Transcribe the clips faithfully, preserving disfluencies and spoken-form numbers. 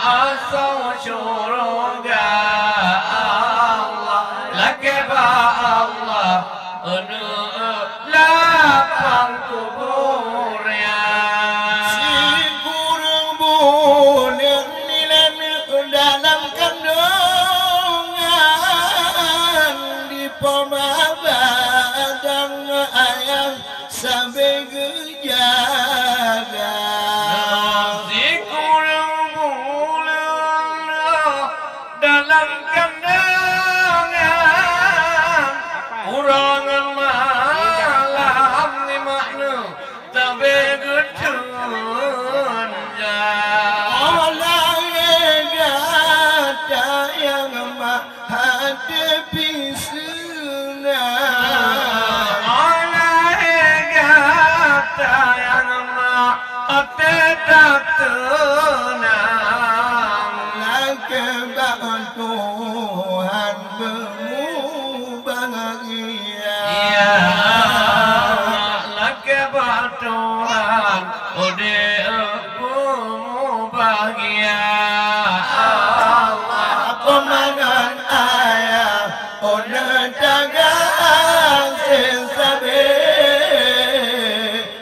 Asoe syeuruga Allah, lakée bak Allah, uneuk lapang kuburan. Sikureueng buleuen nilai dalam kandungan di poma badan ayah sabe geujaga. Sikureueng buleuen dalam kandungan, uroe ngon malam nibak nyoe sabe geutunja. Oleh gata nyang mak até pih seunang. Oleh gata nyang mak até that seunang. Lakée bak Tuhan beumubahgia. Ya, lakée bak Tuhan udeb beumubahgia. Allah, peumangat ayah uneuk tagaséh sabe,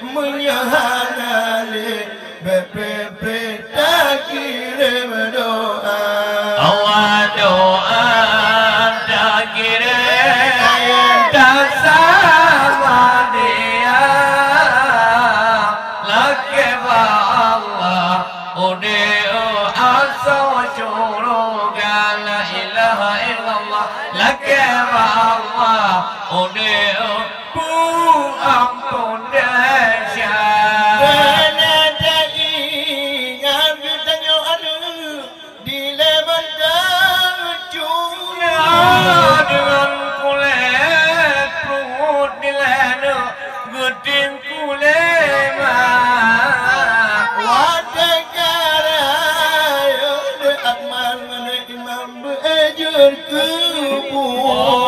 meunyoe hana lé, bék peuet-peuet takirém doa. Allah, doa takirém, tasabadia. Lakée bak Allah, udeb asoe syeuruga, la ilaha illallah. Lakée bak Allah, udeb peuamphon desya. Beuna teuingat geutanyoe aneuk dilée mantong cue. Deungon kulét pruet dilée neuk geutem kulét ma. Watée ka rayeuk Akmal ngon Imam beuet jeuet keu buet.